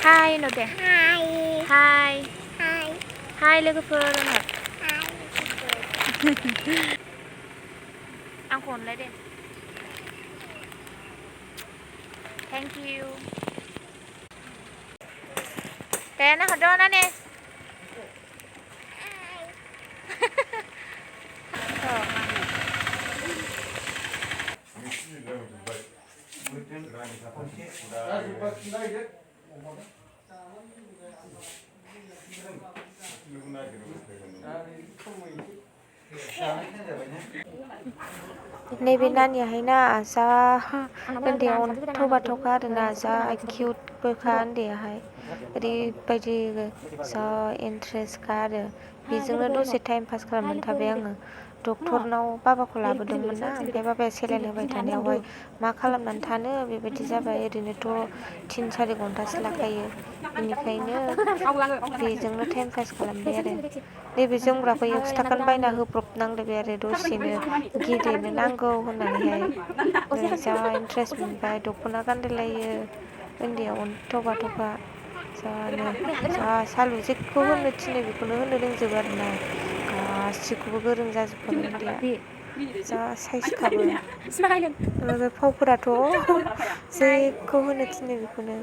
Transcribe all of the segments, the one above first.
हाय होनो दे हाय हाय हाय हाय लोगोफोर होनो हाय आंखौ अनलाय दे थेंक इउ दे ना हरदो ना ने नैबे नानियाहाय ना जा उन्दैयाव अन्थाव बाथावखा आरोना जा किउटबोखा उन्दैयाहाय ओरैबायदि जा इन्ट्रेस्टखा आरो बेजोंनो दसे टाइम पास खालामनानै थाबाय आङो डक्टरनाव बाबाखौ लाबोदोंमोन ना ओमफ्राय बाबाया सेलाइन होबाय थानायावहाय मा खालामनानै थानो बेबायदि जाबाय ओरैनोथ' 3-4 घन्टासो लाखायो बेनिखायनो बेजोंनो टाइम पास खालामबाय आरो नैबे जोमग्राखौ 100 थाखानि बायना होब्रबनांलायबाय आरो दसेनो गेलेनो नांगौ होननानैहाय जा इन्ट्रेस्ट मोनबाय दख'ना गानलायलायो उन्दैयाव अन्थाव बाथावखा जानो जा सालु जेखौ होनो थिनो बेखौनो होनो रोंजोबो आरोना गासिखौबो गोरों जाजोबखाबाय उन्दैया जा साइसखाबो बे फावफोराथ' जेखौ होनो थिनो बेखौनो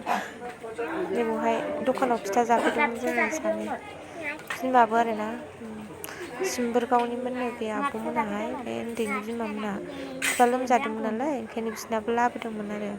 नैबावहाय दखानाव फिथा जाफैदोंमोन जोङो सानै बिमाबो आरोना सिम्बोरगावनिमोननो बे आब'मोनाहाय बे उन्दैनि बिमामोना बिफा लोमजादोंमोन नालाय ओंखायनो बिसोरनाबो लाबोदोंमोन आरो